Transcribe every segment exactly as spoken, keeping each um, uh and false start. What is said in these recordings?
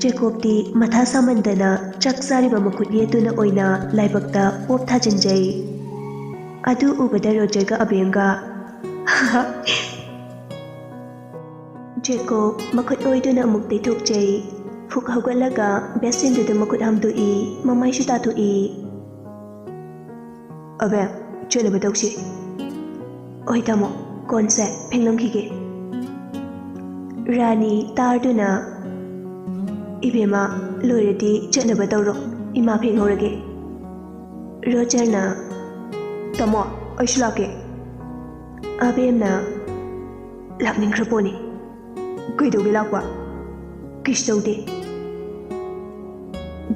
ꯖꯦꯀꯣꯕꯇꯤ ꯃꯊꯥ ꯁꯥꯃꯟꯗꯅ ꯆꯥꯛ ꯆꯥꯔꯤꯕ ꯃꯈꯨꯠ ꯌꯦꯠꯇꯨꯅ ꯑꯣꯏꯅ ꯂꯥꯏꯕꯛꯇ ꯄꯣꯞ ꯊꯥꯖꯤꯟꯖꯩ꯫ ꯑꯗꯨ ꯎꯕꯗ ꯔꯣꯖꯔꯒ ꯑꯕꯦꯝꯒ ꯖꯦꯀꯣꯕ ꯃꯈꯨꯠ ꯑꯣꯏꯗꯨꯅ ꯑꯃꯨꯛ ꯇꯩꯊꯣꯛꯆꯩ꯫ ꯐꯨꯛ ꯍꯧꯒꯠꯂꯒ ꯕꯦꯁꯤꯟꯗꯨꯗ ꯃꯈꯨꯠ ꯍꯥꯝꯗꯣꯛꯏ, ꯃꯃꯥꯏꯁꯨ ꯇꯥꯊꯣꯛꯏ꯫ "ꯑꯕꯦꯝ, ꯆꯠꯅꯕ ꯇꯧꯁꯤ꯫" "ꯍꯣꯏ ꯇꯥꯃꯣ, ꯀꯣꯟꯁꯦ ꯐꯦꯡꯂꯝꯈꯤꯒꯦ꯫" ꯔꯥꯅꯤ ꯇꯥꯔꯗꯨꯅ, "ꯏꯕꯦꯝꯃ, ꯂꯣꯏꯔꯗꯤ ꯆꯠꯅꯕ ꯇꯧꯔꯣ, ꯏꯃꯥ ꯐꯦꯡꯍꯧꯔꯒꯦ꯫" ꯔꯣꯖꯔꯅ, "ꯇꯥꯃꯣ, ꯑꯩꯁꯨ ꯂꯥꯛꯀꯦ꯫" ꯑꯕꯦꯝꯅ, "ꯂꯥꯛꯅꯤꯡꯈ꯭ꯔ ꯄꯣꯠꯅꯤ꯫ ꯀꯩꯗꯧꯒꯦ ꯂꯥꯛꯄ? ꯀꯩꯁꯨ ꯇꯧꯗꯦ꯫"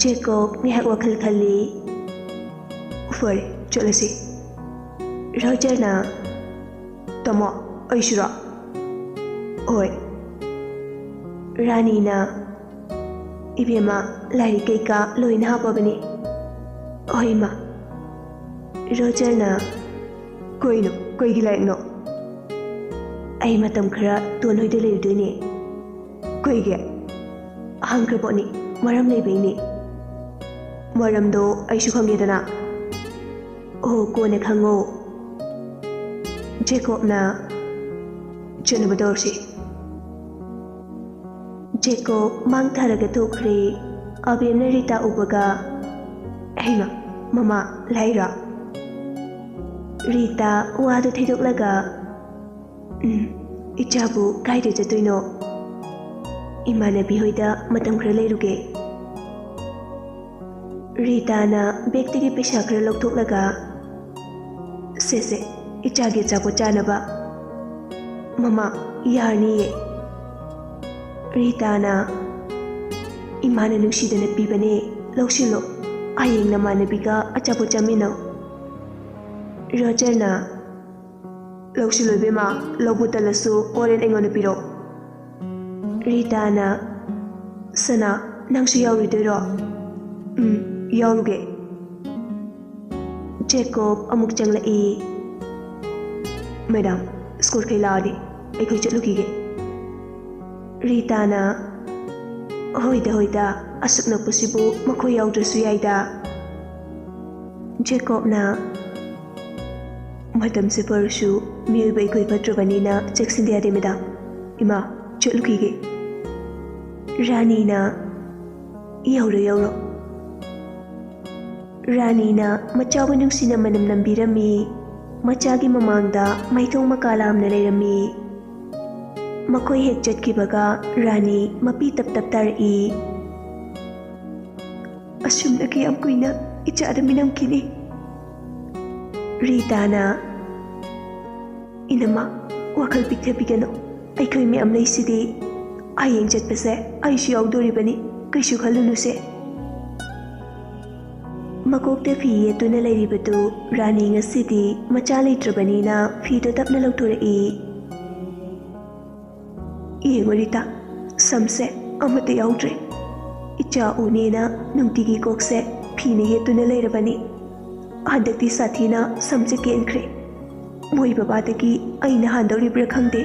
ꯖꯦꯀꯣꯕ ꯉꯥꯏꯍꯥꯛ ꯋꯥꯈꯜ ꯈꯜꯂꯤ꯫ "ꯐꯔꯦ, ꯆꯠꯂꯁꯤ꯫" ꯔꯣꯖꯔꯅ, "ꯇꯥꯃꯣ, ꯑꯩꯁꯨꯔꯣ?" "ꯍꯣꯏ꯫" ꯔꯥꯅꯤꯅ, "ꯏꯕꯦꯝꯃ, ꯂꯥꯏꯔꯤꯛ ꯀꯩꯀꯥ ꯂꯣꯏꯅ ꯍꯥꯞꯄꯕꯅꯤ꯫" "ꯍꯣꯏ, ꯏꯃꯥ꯫" ꯔꯣꯖꯔꯅ, "ꯀꯩꯅꯣ? ꯀꯩꯒꯤ ꯂꯥꯏꯔꯤꯛꯅꯣ?" "ꯑꯩ ꯃꯇꯝ ꯈꯔ ꯇꯣꯟ ꯍꯣꯏꯗ ꯂꯩꯔꯨꯗꯣꯏꯅꯦ꯫" "ꯀꯩꯒꯤ?" "ꯍꯪꯈ꯭ꯔ ꯄꯣꯠꯅꯤ, ꯃꯔꯝ ꯂꯩꯕꯩꯅꯦ꯫" "ꯃꯔꯝꯗꯣ ꯑꯩꯁꯨ ꯈꯪꯒꯦꯗꯅ꯫" "ꯑꯣ, ꯀꯣꯟꯅ ꯈꯪꯉꯣ꯫" ꯖꯦꯀꯣꯕꯅ, "ꯆꯠꯅꯕ ꯇꯧꯔꯁꯤ꯫" ꯖꯦꯀꯣꯕ ꯃꯥꯡ ꯊꯥꯔꯒ ꯊꯣꯛꯈ꯭ꯔꯦ꯫ ꯑꯕꯦꯝꯅ ꯔꯤꯇꯥ ꯎꯕꯒ, "ꯍꯩꯃ, ꯃꯃꯥ, ꯂꯥꯛꯏꯔꯣ?" ꯔꯤꯇꯥ ꯋꯥꯗꯨ ꯊꯩꯗꯣꯛꯂꯒ, "ꯎꯝ, ꯏꯆꯥꯕꯨ ꯀꯥꯏꯗ ꯆꯠꯇꯣꯏꯅꯣ?" "ꯏꯃꯥꯟꯅꯕꯤ ꯍꯣꯏꯗ ꯃꯇꯝ ꯈꯔ ꯂꯩꯔꯨꯒꯦ꯫" ꯔꯤꯇꯥꯅ ꯕꯦꯒꯇꯒꯤ ꯄꯩꯁꯥ ꯈꯔ ꯂꯧꯊꯣꯛꯂꯒ, "ꯁꯦ, ꯁꯦ, ꯏꯆꯥꯒꯤ ꯑꯆꯥꯄꯣꯠ ꯆꯥꯅꯕ꯫" "ꯃꯃꯥ, ꯌꯥꯔꯅꯤꯌꯦ꯫" ꯔꯤꯇꯥꯅ, "ꯏꯃꯥꯅ ꯅꯨꯡꯁꯤꯗꯅ ꯄꯤꯕꯅꯦ, ꯂꯧꯁꯤꯜꯂꯣ꯫ ꯍꯌꯦꯡ ꯅꯃꯥꯟꯅꯕꯤꯒ ꯑꯆꯥꯄꯣꯠ ꯆꯥꯃꯤꯟꯅꯧ꯫" ꯔꯣꯖꯔꯅ, "ꯂꯧꯁꯤꯜꯂꯣ ꯏꯕꯦꯝꯃ, ꯂꯧꯕ ꯇꯜꯂꯁꯨ ꯍꯣꯔꯦꯟ ꯑꯩꯉꯣꯟꯗ ꯄꯤꯔꯛꯑꯣ꯫" ꯔꯤꯇꯥꯅ, "ꯁꯅꯥ, ꯅꯪꯁꯨ ꯌꯥꯎꯔꯨꯗꯣꯏꯔꯣ?" "ꯎꯝ, ꯌꯥꯎꯔꯨꯒꯦ꯫" ꯖꯦꯀꯣꯕ ꯑꯃꯨꯛ ꯆꯪꯂꯛꯏ꯫ "ꯃꯦꯗꯥꯝ, ꯁ꯭ꯀꯨꯜꯈꯩ ꯂꯥꯛꯑꯗꯤ ꯑꯩꯈꯣꯏ ꯆꯠꯂꯨꯈꯤꯒꯦ꯫" ꯔꯤꯇꯥꯅ, "ꯍꯣꯏꯗ, ꯍꯣꯏꯗ, ꯑꯁꯨꯛ ꯅꯛꯄꯁꯤꯕꯨ ꯃꯈꯣꯏ ꯌꯥꯎꯗ꯭ꯔꯁꯨ ꯌꯥꯏꯗ꯫" ꯖꯦꯀꯣꯕꯅ, "ꯃꯇꯝꯁꯦ ꯐꯔꯁꯨ ꯃꯤꯑꯣꯏꯕ ꯑꯩꯈꯣꯏ ꯐꯠꯇ꯭ꯔꯕꯅꯤꯅ ꯆꯦꯛꯁꯤꯟꯗ ꯌꯥꯗꯦ, ꯃꯦꯗꯥꯝ꯫ ꯏꯃꯥ, ꯆꯠꯂꯨꯈꯤꯒꯦ꯫" ꯔꯥꯅꯤꯅ, "ꯌꯧꯔꯣ, ꯌꯧꯔꯣ꯫" ꯔꯥꯅꯤꯅ ꯃꯆꯥꯕꯨ ꯅꯨꯡꯁꯤꯅ ꯃꯅꯝ ꯅꯝꯕꯤꯔꯝꯃꯤ꯫ ꯃꯆꯥꯒꯤ ꯃꯃꯥꯡꯗ ꯃꯥꯏꯊꯣꯡ ꯃꯀꯥ ꯂꯥꯝꯅ ꯂꯩꯔꯝꯃꯤ꯫ ꯃꯈꯣꯏ ꯍꯦꯛ ꯆꯠꯈꯤꯕꯒ ꯔꯥꯅꯤ ꯃꯄꯤ ꯇꯞ ꯇꯞ ꯇꯥꯔꯛꯏ꯫ "ꯑꯁꯨꯝꯅ ꯀꯌꯥꯝ ꯀꯨꯏꯅ ꯏꯆꯥꯗ ꯃꯤꯅꯝꯈꯤꯅꯤ?" ꯔꯤꯇꯥꯅ, "ꯏꯅꯝꯃ, ꯋꯥꯈꯜ ꯄꯤꯛꯊꯕꯤꯒꯅꯨ꯫ ꯑꯩꯈꯣꯏ ꯃꯌꯥꯝ ꯂꯩꯁꯤꯗꯤ꯫ ꯍꯌꯦꯡ ꯆꯠꯄꯁꯦ ꯑꯩꯁꯨ ꯌꯥꯎꯗꯣꯔꯤꯕꯅꯤ꯫ ꯀꯩꯁꯨ ꯈꯜꯂꯨꯅꯨꯁꯦ꯫" ꯃꯀꯣꯛꯇ ꯐꯤ ꯌꯦꯠꯇꯨꯅ ꯂꯩꯔꯤꯕꯗꯨ ꯔꯥꯅꯤ ꯉꯁꯤꯗꯤ ꯃꯆꯥ ꯂꯩꯇ꯭ꯔꯕꯅꯤꯅ ꯐꯤꯗꯨ ꯇꯞꯅ ꯂꯧꯊꯣꯔꯛꯏ꯫ "ꯌꯦꯡꯉꯨ ꯔꯤꯇꯥ, ꯁꯝꯁꯦ ꯑꯃꯠꯇ ꯌꯥꯎꯗ꯭ꯔꯦ꯫ ꯏꯆꯥ ꯎꯅꯦꯅ ꯅꯨꯡꯇꯤꯒꯤ ꯀꯣꯛꯁꯦ ꯐꯤꯅ ꯌꯦꯠꯇꯨꯅ ꯂꯩꯔꯕꯅꯤ꯫ ꯍꯟꯗꯛꯇꯤ ꯁꯥꯊꯤꯅ ꯁꯝꯁꯦ ꯀꯦꯟꯈ꯭ꯔꯦ꯫ ꯃꯣꯏ ꯕꯕꯥꯗꯒꯤ ꯑꯩꯅ ꯍꯥꯟꯗꯧꯔꯤꯕ꯭ꯔꯥ ꯈꯪꯗꯦ꯫"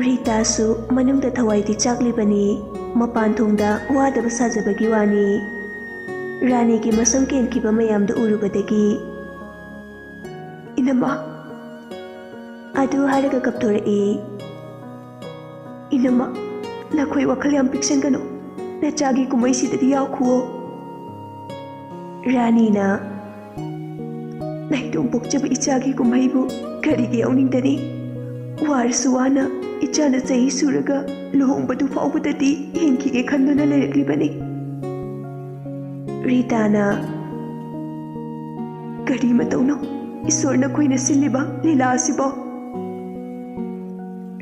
ꯔꯤꯇꯥꯁꯨ ꯃꯅꯨꯡꯗ ꯊꯋꯥꯏꯗꯤ ꯆꯥꯛꯂꯤꯕꯅꯤ꯫ ꯃꯄꯥꯟ ꯊꯣꯡꯗ ꯋꯥꯗꯕ ꯁꯥꯖꯕꯒꯤ ꯋꯥꯅꯤ꯫ ꯔꯥꯅꯤꯒꯤ ꯃꯁꯝ ꯀꯦꯟꯈꯤꯕ ꯃꯌꯥꯝꯗꯨ ꯎꯔꯨꯕꯗꯒꯤ, "ꯏꯅꯝꯃ!" ꯑꯗꯨ ꯍꯥꯏꯔꯒ ꯀꯞꯊꯣꯔꯛꯏ꯫ "ꯏꯅꯝꯃ, ꯅꯈꯣꯏ ꯋꯥꯈꯜ ꯌꯥꯝ ꯄꯤꯛꯁꯟꯒꯅꯨ꯫ ꯅꯆꯥꯒꯤ ꯀꯨꯝꯍꯩꯁꯤꯗꯗꯤ ꯌꯥꯎꯈꯨꯑꯣ꯫" ꯔꯥꯅꯤꯅ, "ꯅꯥꯏꯇꯣꯝ ꯄꯣꯛꯆꯕ ꯏꯆꯥꯒꯤ ꯀꯨꯝꯍꯩꯕꯨ ꯀꯔꯤꯒꯤ ꯌꯥꯎꯅꯤꯡꯗꯅꯤ? ꯋꯥꯔꯁꯨ ꯋꯥꯅ ꯏꯆꯥꯅ ꯆꯍꯤ ꯁꯨꯔꯒ ꯂꯨꯍꯣꯡꯕꯗꯨ ꯐꯥꯎꯕꯗꯗꯤ ꯌꯦꯡꯈꯤꯒꯦ ꯈꯟꯗꯨꯅ ꯂꯩꯔꯛꯂꯤꯕꯅꯤ꯫" ꯔꯤꯇꯥꯅ, "ꯀꯔꯤ ꯃꯇꯧꯅꯣ ꯏꯁꯣꯔꯅ ꯑꯩꯈꯣꯏꯅ ꯁꯤꯜꯂꯤꯕ ꯂꯤꯂꯥ ꯑꯁꯤꯕꯣ?"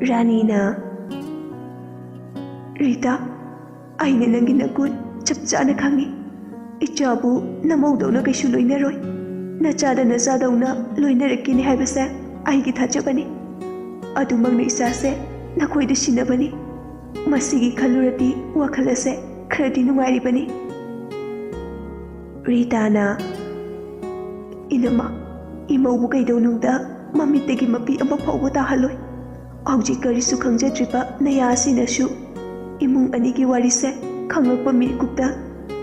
ꯔꯥꯅꯤꯅ, "ꯔꯤꯇꯥ, ꯑꯩꯅ ꯅꯪꯒꯤ ꯅꯒꯨꯟ ꯆꯞ ꯆꯥꯅ ꯈꯪꯏ꯫ ꯏꯆꯥꯕꯨ ꯅꯃꯧꯗꯧꯅ ꯀꯩꯁꯨ ꯂꯣꯏꯅꯔꯣꯏ꯫ ꯅꯆꯥꯗ ꯅꯆꯥꯗꯧꯅ ꯂꯣꯏꯅꯔꯛꯀꯅꯤ ꯍꯥꯏꯕꯁꯦ ꯑꯩꯒꯤ ꯊꯥꯖꯕꯅꯤ꯫ ꯑꯗꯨꯃꯛꯅ ꯏꯆꯥꯁꯦ ꯅꯈꯣꯏꯗ ꯁꯤꯟꯅꯕꯅꯤ꯫ ꯃꯁꯤꯒꯤ ꯈꯜꯂꯨꯔꯗꯤ ꯋꯥꯈꯜ ꯑꯁꯦ ꯈꯔꯗꯤ ꯅꯨꯡꯉꯥꯏꯔꯤꯕꯅꯤ꯫" ꯔꯤꯇꯥꯅ, "ꯏꯅꯝꯃ, ꯏꯃꯧꯕꯨ ꯀꯩꯗꯧꯅꯨꯡꯗ ꯃꯃꯤꯠꯇꯒꯤ ꯃꯄꯤ ꯑꯃ ꯐꯥꯎꯕ ꯇꯥꯍꯜꯂꯣꯏ꯫ ꯍꯧꯖꯤꯛ ꯀꯔꯤꯁꯨ ꯈꯪꯖꯗ꯭ꯔꯤꯕ ꯅꯌꯥꯁꯤꯅꯁꯨ ꯏꯃꯨꯡ ꯑꯅꯤꯒꯤ ꯋꯥꯔꯤꯁꯦ ꯈꯪꯂꯛꯄ ꯃꯤꯀꯨꯞꯇ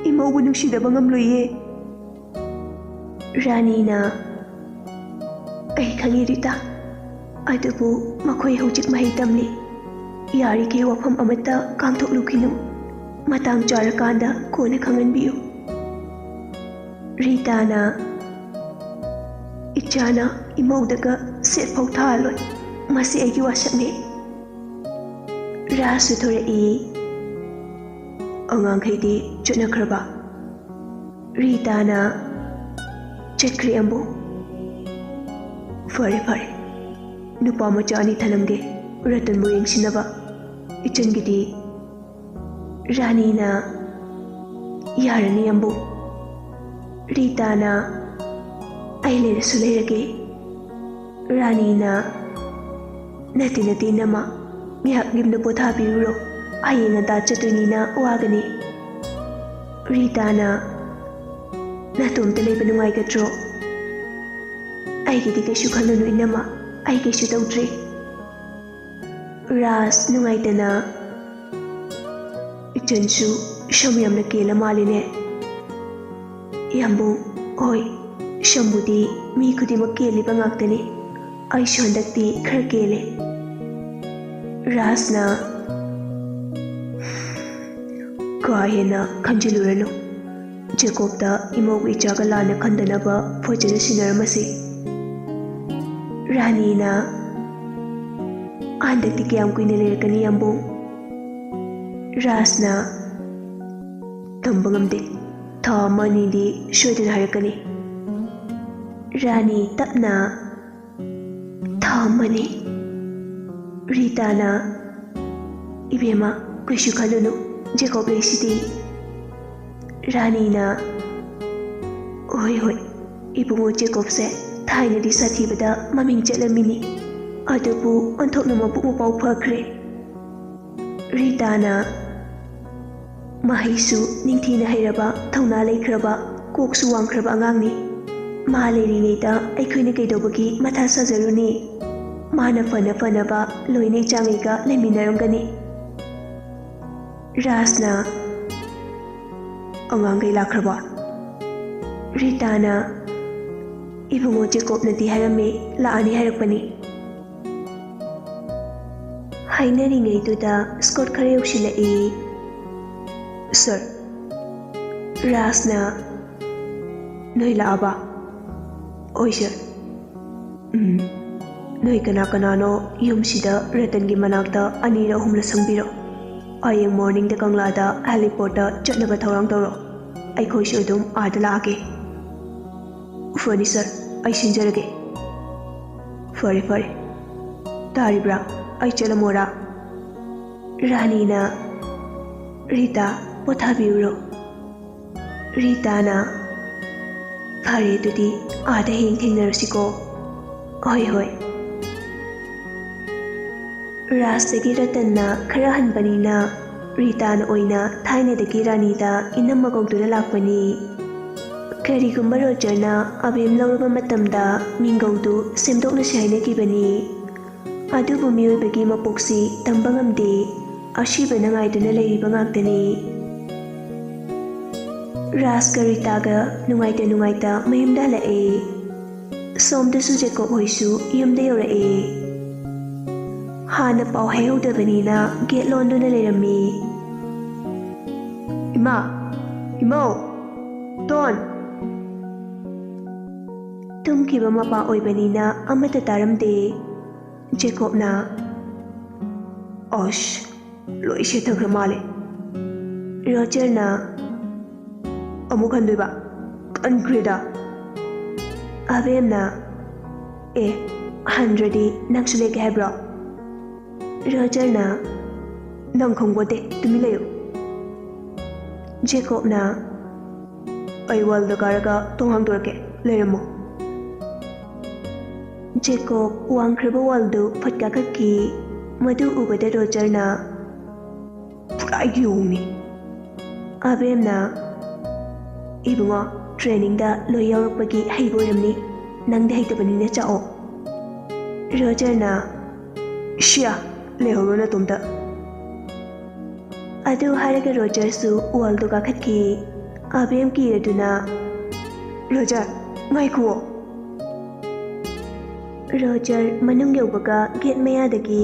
ꯏꯃꯧꯕꯨ ꯅꯨꯡꯁꯤꯗꯕ ꯉꯝꯂꯣꯏꯌꯦ꯫ ꯔꯥꯅꯤꯅ, "ꯑꯩ ꯈꯪꯉꯤ ꯔꯤꯇꯥ, ꯑꯗꯨꯕꯨ ꯃꯈꯣꯏ ꯍꯧꯖꯤꯛ ꯃꯍꯩ ꯇꯝꯂꯤ꯫ ꯌꯥꯔꯤꯈꯩ ꯋꯥꯐꯝ ꯑꯃꯠꯇ ꯀꯥꯡꯊꯣꯛꯂꯨꯈꯤꯅꯨ꯫ ꯃꯇꯥꯡ ꯆꯥꯔꯀꯥꯟꯗ ꯀꯣꯟꯅ ꯈꯪꯍꯟꯕꯤꯌꯨ꯫" ꯔꯤꯇꯥꯅ, "ꯏꯆꯥꯅ ꯏꯃꯧꯗꯒ ꯁꯦꯠ ꯐꯥꯎ ꯊꯥꯍꯜꯂꯣꯏ꯫ ꯃꯁꯤ ꯑꯩꯒꯤ ꯋꯥꯁꯛꯅꯤ꯫" ꯔꯥꯁꯁꯨ ꯊꯣꯔꯛꯏ꯫ "ꯑꯉꯥꯡꯈꯩꯗꯤ ꯆꯠꯅꯈ꯭ꯔꯕ?" ꯔꯤꯇꯥꯅ, "ꯆꯠꯈ꯭ꯔꯦ ꯑꯝꯕꯨ꯫" "ꯐꯔꯦ ꯐꯔꯦ, ꯅꯨꯄꯥ ꯃꯆꯥ ꯑꯅꯤ ꯊꯅꯝꯒꯦ, ꯔꯇꯟꯕꯨ ꯌꯦꯡꯁꯤꯟꯅꯕ꯫ ꯏꯆꯟꯒꯤꯗꯤ?" ꯔꯥꯅꯤꯅ, "ꯌꯥꯔꯅꯤ ꯑꯝꯕꯨ꯫" ꯔꯤꯇꯥꯅ, "ꯑꯩ ꯂꯩꯔꯁꯨ ꯂꯩꯔꯒꯦ꯫" ꯔꯥꯅꯤꯅ, "ꯅꯠꯇꯦ ꯅꯠꯇꯦ ꯏꯅꯝꯃ, ꯉꯥꯏꯍꯥꯛ ꯌꯨꯝꯗ ꯄꯣꯊꯥꯕꯤꯔꯨꯔꯣ꯫ ꯍꯌꯦꯡ ꯉꯟꯇꯥ ꯆꯠꯇꯣꯏꯅꯤꯅ ꯋꯥꯒꯅꯤ꯫" ꯔꯤꯇꯥꯅ, "ꯅꯇꯣꯝꯇ ꯂꯩꯕ ꯅꯨꯡꯉꯥꯏꯒꯗ꯭ꯔꯣ?" "ꯑꯩꯒꯤꯗꯤ ꯀꯩꯁꯨ ꯈꯜꯂꯨꯅꯨ ꯏꯅꯝꯃ, ꯑꯩ ꯀꯩꯁꯨ ꯇꯧꯗ꯭ꯔꯦ꯫" ꯔꯥꯖ ꯅꯨꯡꯉꯥꯏꯇꯅ, "ꯏꯆꯟꯁꯨ ꯁꯝ ꯌꯥꯝꯅ ꯀꯦꯜꯂ ꯃꯥꯜꯂꯤꯅꯦ꯫" ꯌꯥꯝꯕꯨꯡ, "ꯍꯣꯏ, ꯁꯝꯕꯨꯗꯤ ꯃꯤ ꯈꯨꯗꯤꯡꯃꯛ ꯀꯦꯜꯂꯤꯕ ꯉꯥꯛꯇꯅꯤ꯫ ꯑꯩꯁꯨ ꯍꯟꯗꯛꯇꯤ ꯈꯔ ꯀꯦꯜꯂꯦ꯫" ꯔꯥꯖꯅ, "ꯀꯥ ꯍꯦꯟꯅ ꯈꯟꯖꯤꯜꯂꯨꯔꯅꯨ꯫ ꯖꯦꯀꯣꯕꯇ ꯏꯃꯧꯒ ꯏꯆꯥꯒ ꯂꯥꯟꯅ ꯈꯟꯗꯅꯕ ꯐꯖꯅ ꯁꯤꯟꯅꯔꯝꯃꯁꯤ꯫" ꯔꯥꯅꯤꯅ, "ꯍꯟꯗꯛꯇꯤ ꯀꯌꯥꯝ ꯀꯨꯏꯅ ꯂꯩꯔꯛꯀꯅꯤ ꯌꯥꯝꯕꯨꯡ?" ꯔꯥꯖꯅ, "ꯇꯝꯕ ꯉꯝꯗꯦ, ꯊꯥ ꯑꯃ ꯑꯅꯤꯗꯤ ꯁꯣꯏꯗꯅ ꯍꯥꯏꯔꯛꯀꯅꯤ꯫" ꯔꯥꯅꯤ ꯇꯞꯅ, "ꯊꯥ ꯑꯃꯅꯤ꯫" ꯔꯤꯇꯥꯅ, "ꯏꯕꯦꯝꯃ, ꯀꯩꯁꯨ ꯈꯜꯂꯨꯅꯨ, ꯖꯦꯀꯣꯕ ꯂꯩꯁꯤꯗꯤ꯫" ꯔꯥꯅꯤꯅ, "ꯍꯣꯏ ꯍꯣꯏ, ꯏꯕꯨꯡꯉꯣ ꯖꯦꯀꯣꯕꯁꯦ ꯊꯥꯏꯅꯗꯤ ꯁꯥꯊꯤꯕꯗ ꯃꯃꯤꯡ ꯆꯠꯂꯝꯃꯤꯅꯤ, ꯑꯗꯨꯕꯨ ꯑꯣꯟꯊꯣꯛꯅ ꯃꯕꯨꯛ ꯃꯄꯥꯎ ꯐꯈ꯭ꯔꯦ꯫" ꯔꯤꯇꯥꯅ, "ꯃꯍꯩꯁꯨ ꯅꯤꯡꯊꯤꯅ ꯍꯩꯔꯕ, ꯊꯧꯅꯥ ꯂꯩꯈ꯭ꯔꯕ, ꯀꯣꯛꯁꯨ ꯋꯥꯡꯈ꯭ꯔꯕ ꯑꯉꯥꯡꯅꯤ꯫ ꯃꯥ ꯂꯩꯔꯤꯉꯩꯗ ꯑꯩꯈꯣꯏꯅ ꯀꯩꯗꯧꯕꯒꯤ ꯃꯊꯥ ꯁꯥꯖꯔꯨꯅꯤ?" ꯃꯥꯅ ꯐꯅ ꯐꯅꯕ ꯂꯣꯏꯅ ꯏꯆꯥꯉꯩꯒ ꯂꯩꯃꯤꯟꯅꯔꯝꯒꯅꯤ꯫ ꯔꯥꯖꯅ, "ꯑꯉꯥꯡꯈꯩ ꯂꯥꯛꯈ꯭ꯔꯕꯣ?" ꯔꯤꯇꯥꯅ, "ꯏꯕꯨꯡꯉꯣ ꯖꯦꯀꯣꯕꯅꯗꯤ ꯍꯥꯏꯔꯝꯃꯤ, ꯂꯥꯛꯑꯅꯤ ꯍꯥꯏꯔꯛꯄꯅꯤ"꯫ ꯍꯥꯏꯅꯔꯤꯉꯩꯗꯨꯗ ꯁ꯭ꯀꯣꯠ ꯈꯔ ꯌꯧꯁꯤꯜꯂꯛꯏ꯫ "ꯁꯔ"꯫ ꯔꯥꯖꯅ, "ꯅꯣꯏ ꯂꯥꯛꯑꯕ?" "ꯍꯣꯏ ꯁꯔ"꯫ "ꯎꯝ, ꯅꯣꯏ ꯀꯅꯥ ꯀꯅꯥꯅꯣ ꯌꯨꯝꯁꯤꯗ ꯔꯇꯟꯒꯤ ꯃꯅꯥꯛꯇ ꯑꯅꯤꯔ ꯑꯍꯨꯝꯂ ꯁꯪꯕꯤꯔꯣ꯫ ꯍꯌꯦꯡ ꯃꯣꯔꯅꯤꯡꯗ ꯀꯪꯂꯥꯗ ꯍꯦꯂꯤꯄꯣꯔꯠꯇ ꯆꯠꯅꯕ ꯊꯧꯔꯥꯡ ꯇꯧꯔꯣ꯫ ꯑꯩꯈꯣꯏꯁꯨ ꯑꯗꯨꯝ ꯑꯥꯗ ꯂꯥꯛꯑꯒꯦ"꯫ "ꯐꯅꯤ ꯁꯔ, ꯑꯩ ꯁꯤꯟꯖꯔꯒꯦ"꯫ "ꯐꯔꯦ ꯐꯔꯦ꯫ ꯇꯥꯔꯤꯕ꯭ꯔꯥ? ꯑꯩ ꯆꯠꯂꯝꯃꯣꯔꯥ?" ꯔꯥꯅꯤꯅ, "ꯔꯤꯇꯥ, ꯄꯣꯊꯥꯕꯤꯔꯨꯔꯣ"꯫ ꯔꯤꯇꯥꯅ, "ꯐꯔꯦ, ꯑꯗꯨꯗꯤ ꯑꯥꯗ ꯍꯌꯦꯡ ꯊꯦꯡꯅꯔꯁꯤꯀꯣ"꯫ "ꯍꯣꯏ ꯍꯣꯏ"꯫ ꯔꯥꯖꯇꯒꯤ ꯔꯇꯟꯅ ꯈꯔ ꯍꯟꯕꯅꯤꯅ ꯔꯤꯇꯥꯅ ꯑꯣꯏꯅ ꯊꯥꯏꯅꯗꯒꯤ ꯔꯥꯅꯤꯗ ꯏꯅꯝꯃ ꯀꯧꯗꯨꯅ ꯂꯥꯛꯄꯅꯤ꯫ ꯀꯔꯤꯒꯨꯝꯕ ꯔꯣꯖꯔꯅ ꯑꯕꯦꯝ ꯂꯧꯔꯕ ꯃꯇꯝꯗ ꯃꯤꯡꯒꯧꯗꯨ ꯁꯦꯝꯗꯣꯛꯅꯁꯤ ꯍꯥꯏꯅꯈꯤꯕꯅꯤ꯫ ꯑꯗꯨꯕꯨ ꯃꯤꯑꯣꯏꯕꯒꯤ ꯃꯄꯣꯛꯁꯤ ꯇꯝꯕ ꯉꯝꯗꯦ, ꯑꯁꯤꯕꯅ ꯉꯥꯏꯗꯨꯅ ꯂꯩꯔꯤꯕ ꯉꯥꯛꯇꯅꯤ꯫ ꯔꯥꯖꯀ ꯔꯤꯇꯥꯒ ꯅꯨꯡꯉꯥꯏꯇ ꯅꯨꯡꯉꯥꯏꯇ ꯃꯌꯨꯝꯗ ꯍꯜꯂꯛꯑꯦ꯫ ꯁꯣꯝꯗꯁꯨ ꯖꯦꯀꯣꯕ ꯍꯣꯏꯁꯨ ꯌꯨꯝꯗ ꯌꯧꯔꯛꯑꯦ꯫ ꯍꯥꯟꯅ ꯄꯥꯎ ꯍꯥꯏꯍꯧꯗꯕꯅꯤꯅ ꯒꯦꯠ ꯂꯣꯟꯗꯨꯅ ꯂꯩꯔꯝꯃꯤ꯫ "ꯏꯃꯥ! ꯏꯃꯧ! ꯇꯣꯟ!" ꯇꯨꯝꯈꯤꯕ ꯃꯄꯥ ꯑꯣꯏꯕꯅꯤꯅ ꯑꯃꯠꯇ ꯇꯥꯔꯝꯗꯦ꯫ ꯖꯦꯀꯣꯕꯅ, "ꯑꯁ, ꯂꯣꯏ ꯁꯦꯠꯊꯈ꯭ꯔ ꯃꯥꯜꯂꯦ"꯫ ꯔꯣꯖꯔꯅ, "ꯑꯃꯨꯛ ꯍꯟꯗꯣꯏꯕ? ꯀꯟꯈ꯭ꯔꯦꯗ"꯫ ꯑꯕꯦꯝꯅ, "ꯑꯦ, ꯍꯟꯗ꯭ꯔꯗꯤ ꯅꯪꯁꯨ ꯂꯦꯛꯀꯦ ꯍꯥꯏꯕ꯭ꯔꯣ?" ꯔꯣꯖꯔꯅ, "ꯅꯪ ꯈꯪꯄꯣꯠꯇꯦ, ꯇꯨꯃꯤꯟ ꯂꯩꯌꯨ"꯫ ꯖꯦꯀꯣꯕꯅ, "ꯑꯩ ꯋꯥꯜꯗ ꯀꯥꯔꯒ ꯊꯣꯡ ꯍꯥꯡꯗꯣꯔꯛꯀꯦ, ꯂꯩꯔꯝꯃꯣ"꯫ ꯖꯦꯀꯣꯕ ꯋꯥꯡꯈ꯭ꯔꯕ ꯋꯥꯜꯗꯨ ꯐꯠ ꯀꯥꯈꯠꯈꯤ꯫ ꯃꯗꯨ ꯎꯕꯗ ꯔꯣꯖꯔꯅ, "ꯄꯨꯔꯥ ꯌꯣꯡꯅꯤ"꯫ ꯑꯕꯦꯝꯅ, "ꯏꯕꯨꯡꯉꯣ, ꯇ꯭ꯔꯦꯅꯤꯡꯗ ꯂꯣꯏ ꯌꯥꯎꯔꯛꯄꯒꯤ ꯍꯩꯕ ꯑꯣꯏꯔꯝꯅꯤ, ꯅꯪꯗꯤ ꯍꯩꯇꯕꯅꯤꯅ ꯆꯥꯛꯑꯣ"꯫ ꯔꯣꯖꯔꯅ, "ꯁꯤꯌꯥ, ꯂꯩꯍꯧꯔꯣ ꯅꯇꯣꯝꯇ"꯫ ꯑꯗꯨ ꯍꯥꯏꯔꯒ ꯔꯣꯖꯔꯁꯨ ꯋꯥꯜꯗꯣ ꯀꯥꯈꯠꯈꯤ꯫ ꯑꯕꯦꯝ ꯀꯤꯔꯗꯨꯅ, "ꯔꯣꯖꯔ, ꯉꯥꯏꯈꯨꯑꯣ"꯫ ꯔꯣꯖꯔ ꯃꯅꯨꯡ ꯌꯧꯕꯒ ꯒꯦꯠ ꯃꯌꯥꯗꯒꯤ,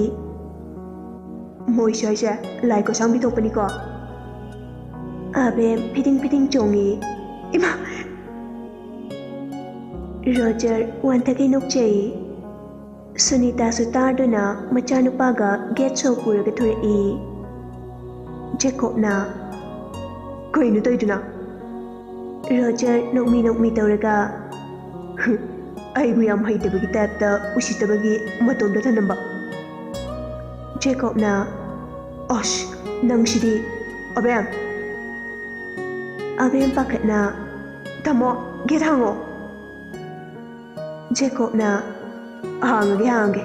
"ꯃꯣꯏ ꯁ꯭ꯋꯥꯏꯁꯦ ꯂꯥꯏ ꯀꯣꯁꯥꯡꯕꯤ ꯊꯣꯛꯄꯅꯤꯀꯣ"꯫ ꯑꯕꯦꯝ ꯐꯤꯗꯤꯡ ꯐꯤꯗꯤꯡ ꯆꯣꯡꯉꯤ꯫ ꯏꯃꯥ! ꯔꯣꯖꯔ ꯋꯥꯟꯊꯒꯩ ꯅꯣꯛꯆꯩ꯫ ꯁꯨꯅꯤꯇꯥꯁꯨ ꯇꯥꯗꯨꯅ ꯃꯆꯥꯅꯨꯄꯥꯒ ꯒꯦꯠ ꯁꯣ ꯄꯨꯔꯒ ꯊꯣꯔꯛꯏ꯫ ꯖꯦꯀꯣꯕꯅ, "ꯀꯩꯅꯣ ꯇꯧꯏꯗꯨꯅ?" ꯔꯣꯖꯔ ꯅꯣꯛꯃꯤ ꯅꯣꯛꯃꯤ ꯇꯧꯔꯒ, "ꯍꯨꯝ, ꯑꯩꯕꯨ ꯌꯥꯝ ꯍꯩꯇꯕꯒꯤ ꯇꯥꯏꯞꯇ ꯎꯁꯤꯠꯇꯕꯒꯤ ꯃꯇꯣꯝꯇ ꯊꯅꯝꯕ"꯫ ꯖꯦꯀꯣꯕꯅ, "ꯑꯁ, ꯅꯪꯁꯤꯗꯤ, ꯑꯕꯦꯝ!" ꯑꯕꯦꯝ ꯄꯥꯈꯠꯅ, "ꯇꯥꯃꯣ, ꯒꯦꯠ ꯍꯥꯡꯉꯣ!" ꯖꯦꯀꯣꯕꯅ, "ꯍꯥꯡꯉꯒꯦ, ꯍꯥꯡꯉꯒꯦ"꯫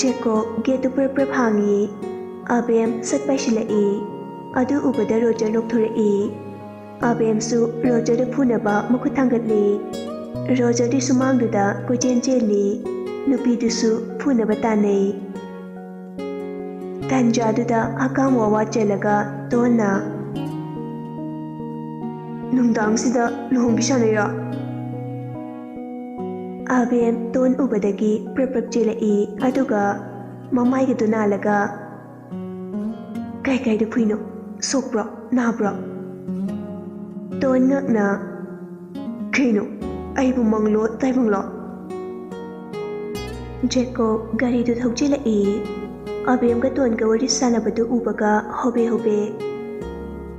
ꯖꯦꯀꯣꯕ ꯒꯦꯠꯇꯨ ꯄ꯭ꯔꯞ ꯄ꯭ꯔꯞ ꯍꯥꯡꯉꯤ꯫ ꯑꯕꯦꯝ ꯁꯠ ꯄꯥꯏꯁꯤꯜꯂꯛꯏ꯫ ꯑꯗꯨ ꯎꯕꯗ ꯔꯣꯖꯔ ꯅꯣꯛꯊꯣꯔꯛꯏ꯫ ꯑꯕꯦꯝꯁꯨ ꯔꯣꯖꯔꯗ ꯐꯨꯅꯕ ꯃꯈꯨꯠ ꯊꯥꯡꯒꯠꯂꯤ꯫ ꯔꯣꯖꯔꯗꯤ ꯁꯨꯃꯥꯡꯗꯨꯗ ꯀꯣꯏꯆꯦꯟ ꯆꯦꯜꯂꯤ꯫ ꯅꯨꯄꯤꯗꯨꯁꯨ ꯐꯨꯅꯕ ꯇꯥꯟꯅꯩ꯫ ꯇꯥꯟꯖꯥꯗꯨꯗ ꯍꯀꯥꯝ ꯋꯥꯋꯥ ꯆꯦꯜꯂꯒ ꯇꯣꯟꯅ, "ꯅꯨꯡꯗꯥꯡꯁꯤꯗ ꯂꯨꯍꯣꯡꯕꯤ ꯁꯥꯟꯅꯩꯔꯣ?" ꯑꯕꯦꯝ ꯇꯣꯟ ꯎꯕꯗꯒꯤ ꯄ꯭ꯔꯞ ꯄ꯭ꯔꯞ ꯆꯦꯜꯂꯛꯏ, ꯑꯗꯨꯒ ꯃꯃꯥꯏꯒꯗꯨ ꯅꯥꯜꯂꯒ, "ꯀꯥꯏ ꯀꯥꯏꯗ ꯐꯨꯏꯅꯣ? ꯁꯣꯛꯄ꯭ꯔꯣ? ꯅꯥꯕ꯭ꯔꯣ?" ꯇꯣꯟ ꯉꯛꯅ, "ꯀꯩꯅꯣ? ꯑꯩꯕꯨ ꯃꯪꯂꯣ ꯇꯥꯏꯕꯪꯂꯣ?" ꯖꯦꯀꯣꯕ ꯒꯥꯔꯤꯗꯨ ꯊꯧꯖꯤꯜꯂꯛꯏ꯫ ꯑꯕꯦꯝꯒ ꯇꯣꯟꯒ ꯋꯥꯔꯤ ꯁꯥꯟꯅꯕꯗꯨ ꯎꯕꯒ ꯍꯣꯕꯦ ꯍꯣꯕꯦ,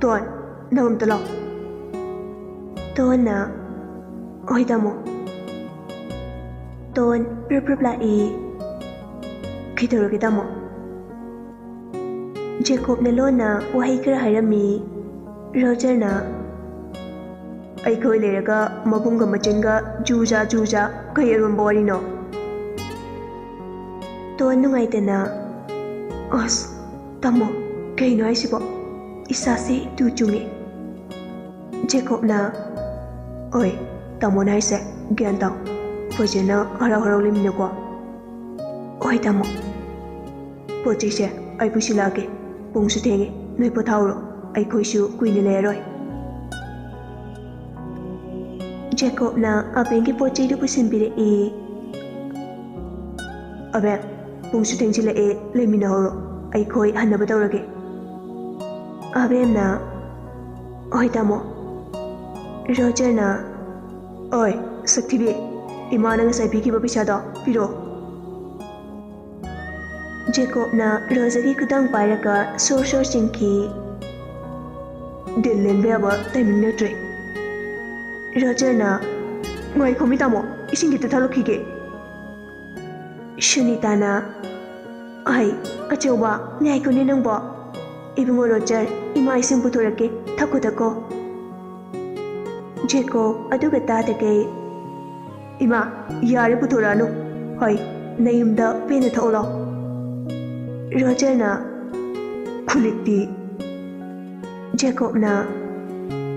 "ꯇꯣꯟ, ꯅꯪ ꯑꯝꯇ ꯂꯥꯛꯑꯣ"꯫ ꯇꯣꯟꯅ, "ꯍꯣꯏ ꯇꯥꯃꯣ"꯫ ꯇꯣꯟ ꯄ꯭ꯔꯞ ꯄ꯭ꯔꯞ ꯂꯥꯛꯏ꯫ "ꯀꯩꯗꯧꯔꯒꯦ ꯇꯥꯃꯣ?" ꯖꯦꯀꯣꯕꯅ ꯂꯣꯟꯅ ꯋꯥꯍꯩ ꯈꯔ ꯍꯥꯏꯔꯝꯃꯤ꯫ ꯔꯣꯖꯔꯅ, "ꯑꯩꯈꯣꯏ ꯂꯩꯔꯒ ꯃꯕꯨꯡꯒ ꯃꯆꯤꯟꯒ ꯖꯨ ꯖꯥ ꯖꯨ ꯖꯥ ꯀꯩ ꯑꯔꯣꯟꯕ ꯋꯥꯔꯤꯅꯣ?" ꯇꯣꯟ ꯅꯨꯡꯉꯥꯏꯇꯅ, "ꯑꯁ, ꯇꯥꯃꯣ, ꯀꯩꯅꯣ ꯍꯥꯏꯁꯤꯕꯣ? ꯏꯁꯥꯁꯦ ꯇꯨ ꯆꯨꯡꯉꯦ"꯫ ꯖꯦꯀꯣꯕꯅ, "ꯑꯣꯏ, ꯇꯥꯃꯣꯅ ꯍꯥꯏꯁꯦ ꯒ꯭ꯌꯥꯟ ꯇꯥꯎ꯫ ꯐꯖꯅ ꯍꯔꯥꯎ ꯍꯔꯥꯎ ꯂꯩꯃꯤꯟꯅꯀꯣ꯫ ꯍꯣꯏ ꯇꯥꯃꯣ, ꯄꯣꯠ ꯆꯩꯁꯦ ꯑꯩ ꯄꯨꯁꯤꯜꯂꯛꯑꯒꯦ꯫ ꯄꯨꯡꯁꯨ ꯊꯦꯡꯉꯦ, ꯅꯣꯏ ꯄꯣꯊꯥꯎꯔꯣ, ꯑꯩꯈꯣꯏꯁꯨ ꯀꯨꯏꯅ ꯂꯩꯔꯔꯣꯏ꯫ ꯖꯦꯀꯣꯕꯅ ꯑꯕꯦꯝꯒꯤ ꯄꯣꯠ ꯆꯩꯗꯨ ꯄꯨꯁꯤꯟꯕꯤꯔꯛꯏ꯫ ꯑꯕꯦꯝ, ꯄꯨꯡꯁꯨ ꯊꯦꯡꯖꯤꯜꯂꯛꯑꯦ, ꯂꯩꯃꯤꯟꯅꯍꯧꯔꯣ, ꯑꯩꯈꯣꯏ ꯍꯟꯅꯕ ꯇꯧꯔꯒꯦ꯫ ꯑꯕꯦꯝꯅ, ꯍꯣꯏ ꯇꯥꯃꯣ꯫ ꯔꯣꯖꯔꯅ, ꯑꯣꯏ, ꯁꯛꯊꯤꯕꯤ, ꯏꯃꯥꯅ ꯉꯁꯥꯏ ꯄꯤꯈꯤꯕ ꯄꯩꯁꯥꯗꯣ ꯄꯤꯔꯛꯑꯣ꯫ ꯖꯦꯀꯣꯕꯅ ꯔꯣꯖꯔꯒꯤ ꯈꯨꯗꯥꯡ ꯄꯥꯏꯔꯒ ꯁꯣꯔ ꯁꯣꯔ ꯆꯤꯡꯈꯤ꯫ ꯗꯤꯜ ꯂꯦꯟꯕ ꯌꯥꯕ ꯇꯥꯏꯃꯤꯡ ꯅꯠꯇ꯭ꯔꯦ꯫ ꯔꯣꯖꯔꯅ, ꯉꯥꯏꯈꯣꯃꯤ ꯇꯥꯃꯣ, ꯏꯁꯤꯡ ꯈꯤꯇ ꯊꯛꯂꯛꯈꯤꯒꯦ꯫ ꯁꯨꯅꯤꯇꯥꯅ, ꯑꯍꯩ, ꯑꯆꯧꯕ, ꯉꯥꯏꯈꯣꯅꯦ ꯅꯪꯕꯣ꯫ ꯏꯕꯨꯡꯉꯣ ꯔꯣꯖꯔ, ꯏꯃꯥ ꯏꯁꯤꯡ ꯄꯨꯊꯣꯔꯛꯀꯦ, ꯊꯛꯈꯣ ꯊꯛꯈꯣ꯫ ꯖꯦꯀꯣꯕ ꯑꯗꯨꯒ ꯇꯥꯗꯒꯩ, ꯏꯃꯥ, ꯌꯥꯔꯦ ꯄꯨꯊꯣꯔꯛꯑꯅꯨ꯫ ꯍꯣꯏ, ꯅꯌꯨꯝꯗ ꯄꯦꯟꯅ ꯊꯛꯎ ꯂꯥꯎ꯫ ꯔꯣꯖꯔꯅ, ꯈꯨꯂꯤꯛꯇꯤ꯫ ꯖꯦꯀꯣꯕꯅ,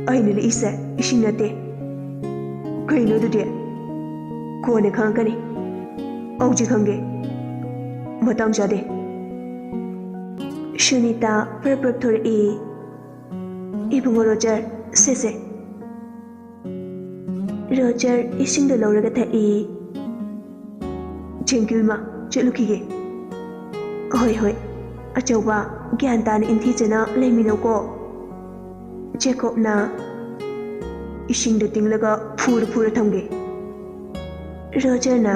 ꯑꯩꯅ ꯂꯤꯛꯏꯁꯦ ꯏꯁꯤꯡ ꯅꯠꯇꯦ꯫ ꯀꯩꯅꯣ ꯑꯗꯨꯗꯤ? ꯀꯣꯟꯅ ꯈꯪꯉꯛꯀꯅꯤ꯫ ꯍꯧꯖꯤꯛ ꯈꯪꯒꯦ꯫ ꯃꯇꯥꯡ ꯆꯥꯗꯦ꯫ ꯁꯨꯅꯤꯇꯥ ꯄ꯭ꯔꯞ ꯄ꯭ꯔꯞ ꯊꯣꯔꯛꯏ꯫ ꯏꯕꯨꯡꯉꯣ ꯔꯣꯖꯔ, ꯁꯦ ꯁꯦ꯫ ꯔꯣꯖꯔ ꯏꯁꯤꯡꯗꯣ ꯂꯧꯔꯒ ꯊꯛꯏ꯫ ꯊꯦꯡꯀ꯭ꯌꯨ ꯏꯃꯥ, ꯆꯠꯂꯨꯈꯤꯒꯦ꯫ ꯍꯣꯏ ꯍꯣꯏ, ꯑꯆꯧꯕ, ꯒ꯭ꯌꯥꯟ ꯇꯥꯅ ꯏꯪꯊꯤꯖꯅ ꯂꯩꯃꯤꯟꯅꯧꯀꯣ꯫ ꯖꯦꯀꯣꯕꯅ, ꯏꯁꯤꯡꯗ ꯇꯤꯡꯂꯒ ꯐꯨꯔ ꯐꯨꯔ ꯊꯝꯒꯦ꯫ ꯔꯣꯖꯔꯅ,